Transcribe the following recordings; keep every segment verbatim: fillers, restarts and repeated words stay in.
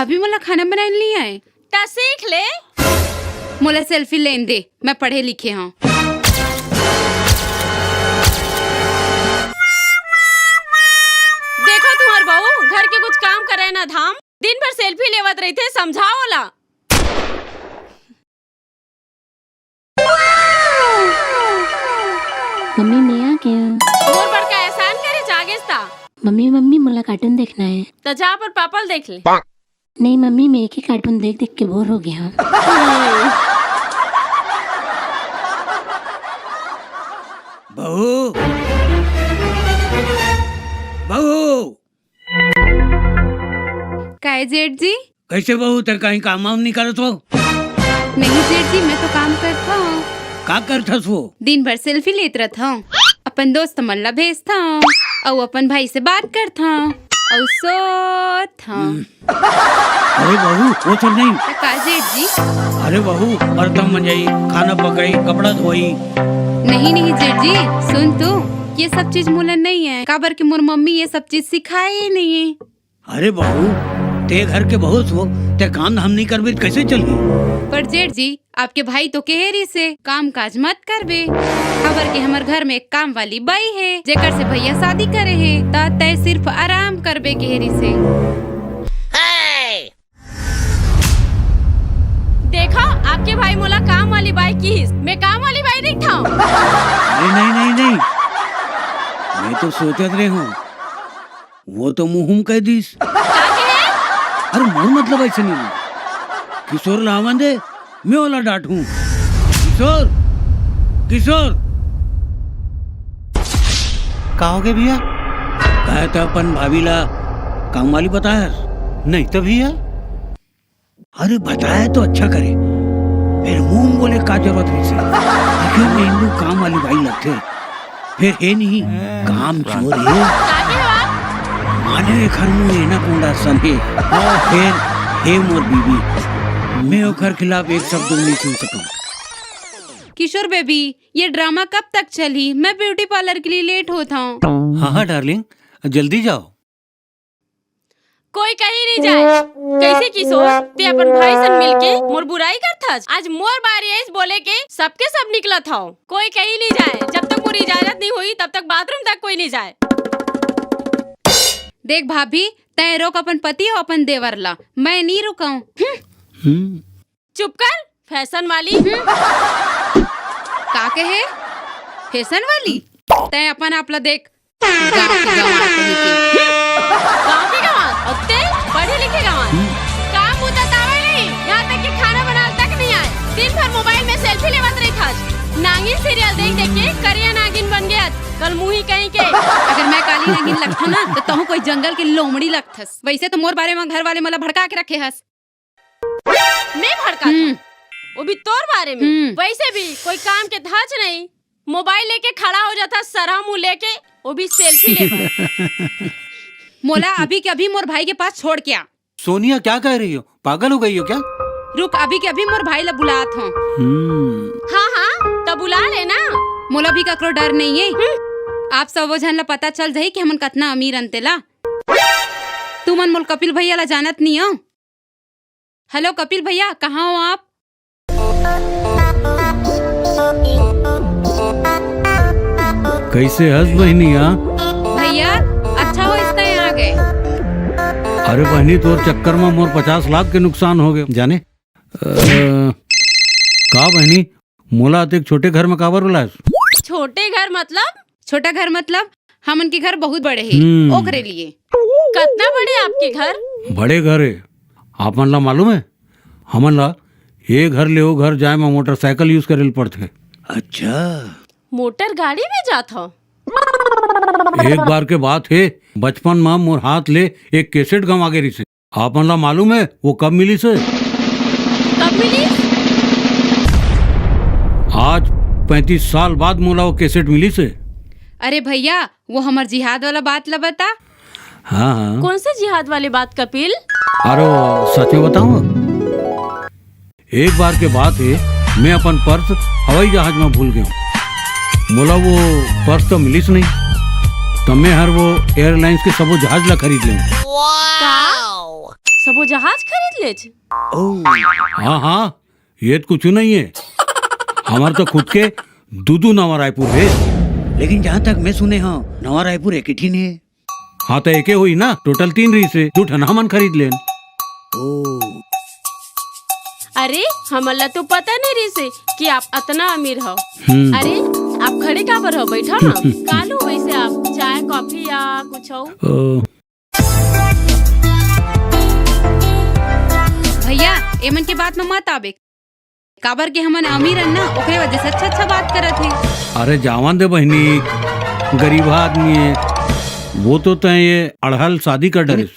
अभी मोला खाना बनाए नइ आए। त सीख ले। मोला सेल्फी लेन दे, मैं पढ़े लिखे हंव। देखो तुम्हर बहू, घर के कुछ काम करे ना धाम, दिन भर सेल्फी लेवत रहिथे, समझाओ ओला। मम्मी, मैं आ गया। मोर बड़का एहसान करे जागेस ता। मम्मी, मम्मी, मोला कार्टून देखना है। त जा अपन पापा ल देख ले। नहीं मम्मी, मैं एक ही कार्टून देख देख के बोर हो गया हूँ। बहू, बहू। काय जेठ जी? कैसे बहू, ते कहीं काम वाम नहीं करत हो? नहीं जेठ जी, मैं तो काम करत हूँ। का करथस वो? दिन भर सेल्फी लेत रहत हूँ, अपन दोस्त मन ला भेजत हूँ, अउ अपन भाई से बात करत हूँ, अउ सोत हूँ। हम्म। अरे बहू, वो सब नहीं। त का जेठ जी? अरे बहू, बर्तन मंजाई, खाना पकाई, कपड़ा धोई। नहीं नहीं जेठ जी, सुन तू, ये सब चीज मोला नहीं है, काबर के मोर मम्मी ये सब चीज सिखाए ही नहीं है। अरे बहू, ते घर के बहू हो, ते काम धाम नहीं करबे त कैसे चलही? पर जेठ जी, आपके भाई तो कहे रहिसे काम काज मत करबे, काबर के हमर घर में एक काम वाली बाई है, जेकर से भैया शादी करे है, त तय सिर्फ आराम करबे कहे रहिसे। देखो, आपके भाई मोला काम वाली बाई किहिस, मैं काम वाली बाई दिखथंव। अरे नहीं नहीं नहीं, मैं तो सोचत रहे हूँ, वो तो मुंह हुम कह दीस। का कहे? अरे मोर मतलब ऐसे नहीं। किशोर ला आवन दे, मैं ओला डांटहूँ। किशोर, किशोर। का हो गया भैया? कहे त अपन भाभी ला काम वाली बताया। नहीं तो भैया। अरे बताया तो अच्छा करे, फिर मुंह बोले का जरूरत है इसे? आखिर में इन्नू काम वाली बाई लगथे, फिर हे नहीं काम चोर है। माने एखर मुंह एनाकोंडा सन हे, फिर हे मोर बीबी, मैं ओखर खिलाफ एक शब्द नहीं सुन सकूं। किशोर बेबी, ये ड्रामा कब तक चलही? मैं ब्यूटी पार्लर के लिए लेट होत हूँ। हाँ हाँ डार्लिंग, जल्दी जाओ। कोई कहीं नहीं जाए। कैसे किशोर, ते अपन भाई सन मिलके मोर बुराई करथस? आज मोर बारी आइस बोले के, सबके सब निकलत हव। कोई कहीं नहीं जाए, जब तक मोर इजाजत नहीं हुई तब तक बाथरूम तक कोई नहीं जाए। देख भाभी, तय रोक अपन पति अउ अपन देवर ला, मैं नहीं रुकऊं। हम्म। हम्म। चुप कर, फैशन वाली। का कहे? फैशन वाली? तय अपन आप ला देख, गांव के गंवार कहीं के। गांव के गंवार? अउ ते पढ़े लिखे गंवार? काम बूता त आवय नहीं, यहाँ तक कि खाना बनाल तक नहीं आए। दिन भर मोबाइल में सेल्फी लेवत रहिथस। नागिन सीरियल देख देख के करिया नागिन बन गया। कल मुही कहीं के। अगर मैं काली नागिन लगथंव ना, त तहूं कोई जंगल के लोमड़ी लगथस। वैसे तो मोर बारे में घर वाले मोला भड़का के रखे हस। मैं भड़काथंव? हम्म। वो भी तोर बारे में। हम्म। वैसे भी कोई काम के धाच नहीं, मोबाइल लेके खड़ा हो जाथस, सरहा मुंह लेके, वो भी सेल्फी लेके। मोला अभी के अभी मोर भाई के पास छोड़ के आ। सोनिया, क्या कह रही हो? पागल हो गई हो क्या? रुक, अभी के अभी मोर भाई ला बुलात हंव। हम्म। हाँ हाँ, त बुला ले ना। मोला भी ककरो डर नहीं है। हम्म। आप सबो झन ला पता चल जाही कि हमन कतना अमीर अन तेला। तुमन मोला कपिल भैया ला जानत नहीं हो। हेलो कपिल भैया, कहाँ हो आप? कैसे हस बहिनी, हाँ? भैया, अच्छा होइस तैं आ गे। अरे बहिनी, तोर चक्कर में मोर पचास लाख के नुकसान हो गए, जाने। अ, का बहिनी, मोला अतेक छोटे घर में काबर बुलायस? छोटे घर मतलब? छोटा घर मतलब हमन के घर बहुत बड़े हे, हम्म। ओकरे लिए। कतना बड़े आपके घर? बड़े घर हे। आपन ला मालूम हे, हमन ला ए घर ले ओ घर जाए म मोटरसाइकिल use करे ल पड़थे। अच्छा। मोटर गाड़ी में जात हव? एक बार के बात हे, बचपन म मोर हाथ ले एक कैसेट गंवा गे रिहिसे। आपन ला मालूम हे वो कब मिलिसे? कब मिलिस? आज पैंतीस साल बाद मोला वो कैसेट मिलिसे। अरे भैया, वो हमर जिहाद वाला बात ला बता। हाँ, हाँ। कौन से जिहाद वाली बात कपिल? अरे सच में बताऊं, एक बार के बात हे, मैं अपन पर्स हवाई जहाज में भूल गेंव। मोला वो पर्स तो मिलिस नहीं, त मैं हर वो एयरलाइंस के सबो जहाज ला खरीद लेंव। का? सबो जहाज खरीद लेच। हाँ हाँ, ये तो कुछ नहीं है। हमार तो खुद के दू दू नवा रायपुर है। लेकिन जहाँ तक मैं सुने हूँ, नवा रायपुर एक ही ठिन है। हाँ, तो एके होई ना, टोटल तीन रहिसे, दू ठन हमन खरीद लेन। ओ। अरे, हमन ला तो पता नहीं रहिसे कि आप अतना अमीर हो। हम्म। अरे, आप खड़े काबर हो? बैठो ना। कालू वैसे आप चाय, कॉफी या कुछ हो? ओ। भैया, एमन के बात में मत आबे। काबर के हमन अमीर हन ना, ओकरे वजह से अच्छा अच्छा बात करत हे। अरे जावन दे बहिनी, गरीब आदमी है, वो तो तय ये अड़हल शादी कर डरे।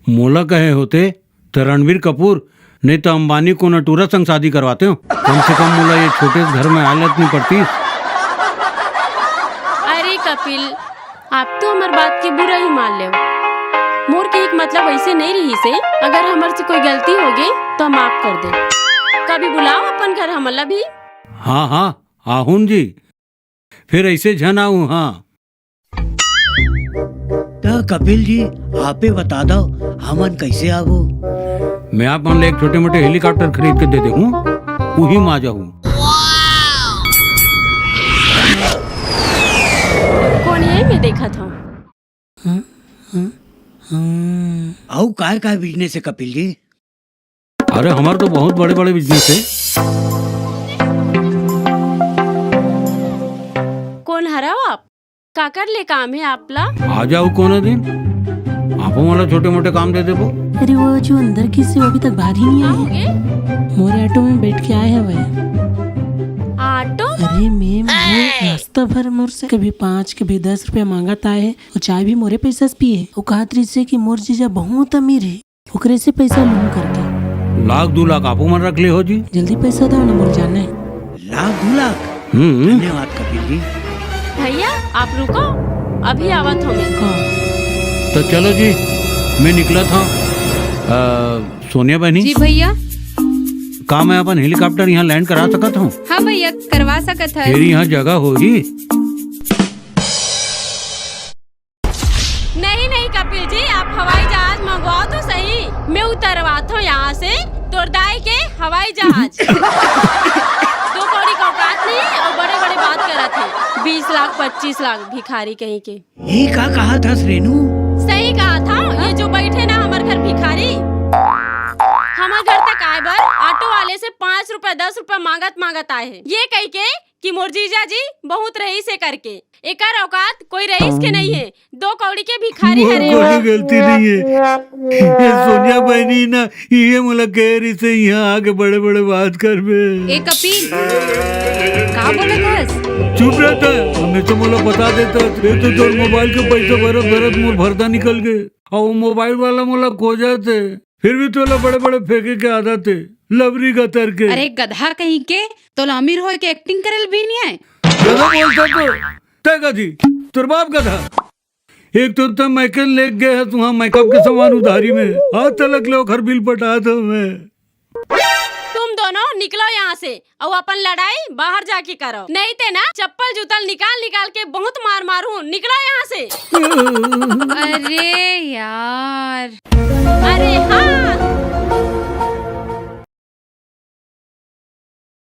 मोला कहे होते त रणबीर कपूर नहीं तो अंबानी को नटूरा संग शादी करवाते हो। कम से कम मोला ये छोटे से घर में हालत नहीं पड़ती। अरे कपिल, आप तो हमर बात के बुरा ही मान लेव। मोर के एक मतलब ऐसे नहीं रही से, अगर हमर से कोई गलती हो गई तो माफ कर दे। कभी बुलाओ अपन घर हमला भी। हाँ हाँ, आहुन जी, फिर ऐसे झन आऊ। हाँ। त कपिल जी, आपे बता दो, हमन कैसे आबो? मैं आप मन ला एक छोटे मोटे हेलीकॉप्टर खरीद के दे देहूँ, उही मा जाहूँ। कोन हे मैं देखत हूँ। हाँ, हाँ, हाँ। अउ काय काय बिजनेस है कपिल जी? अरे हमार तो बहुत बड़े बड़े बिजनेस है। कोन हरव आप? काकर ले काम है आप ला? आ जाओ कोनो दिन, आपो मोला छोटे मोटे काम दे देबो। अरे वो जो अंदर की से वो अभी तक बाहर ही नहीं आए हैं। मोरे ऑटो में बैठ के आए हैं वह। ऑटो? अरे मैं, मैं रास्ता भर मोर से कभी पाँच कभी दस रुपया मांगत आए है। वो चाय भी मोरे पैसा से पिए। वो कहत रहिसे कि मोर जीजा बहुत अमीर है, ओकरे से पैसा लूम करके। लाख दू लाख आपो मन रख ले हो जी। जल्दी पैसा दो ना, मोर जाना है। लाख दू लाख? हम्म। धन्यवाद कपिल जी। भैया आप रुको, अभी आवत हूँ मैं। हाँ। तो चलो जी, मैं निकलत हूँ। अ, सोनिया बहनी। जी भैया। का मैं अपन हेलीकॉप्टर यहाँ लैंड करा सकत हूँ? हाँ भैया, करवा सकत है। फिर यहाँ जगह होही? नहीं नहीं कपिल जी, आप हवाई जहाज मंगवाओ तो सही, मैं उतरवात हूँ यहाँ से तोर दाई के हवाई जहाज। दो कौड़ी का औकात नहीं और बड़े बड़े बात करत है, बीस लाख पच्चीस लाख, भिखारी कहीं के। ये का कहा था रेनू? सही कहा था, ये जो बैठे ना हमारे घर भिखारी, हमारे घर तक आए बर ऑटो वाले से पाँच रुपया दस रुपया मांगत मांगत आए हैं, ये कह के कि मोर जीजा जी बहुत रईस है करके। एकर औकात कोई रईस के नहीं है, दो कौड़ी के भिखारी हरे। कोई गलती नहीं है। ये सोनिया बहनी ना, ये मोला कह रही से यहाँ आके बड़े बड़े बात करबे। ए कपिल, का बोलत हस? चुप रहता, हमेशा मोला बता देता। ये तो तोर मोबाइल के पैसा भरत भरत मोर भरदा निकल गए। और वो मोबाइल वाला मोला खोजत है, फिर भी तोला बड़े बड़े फेंके के आदत है, लबरी गतर के। अरे गधा कहीं के, तोला अमीर होए के एक्टिंग करल भी नहीं आए। गधा बोलता तो तय गधी, तोर बाप गधा। एक तो तय मैकन लेके गए है तुहां मेकअप के सामान उधारी में, आज तलक ले ओखर बिल पटा दो मैं। तुम दोनों निकलो यहाँ से और अपन लड़ाई बाहर जाके करो, नहीं ते ना चप्पल जूतल निकाल निकाल के बहुत मार मारू। निकलो यहाँ से। अरे यार। अरे हाँ,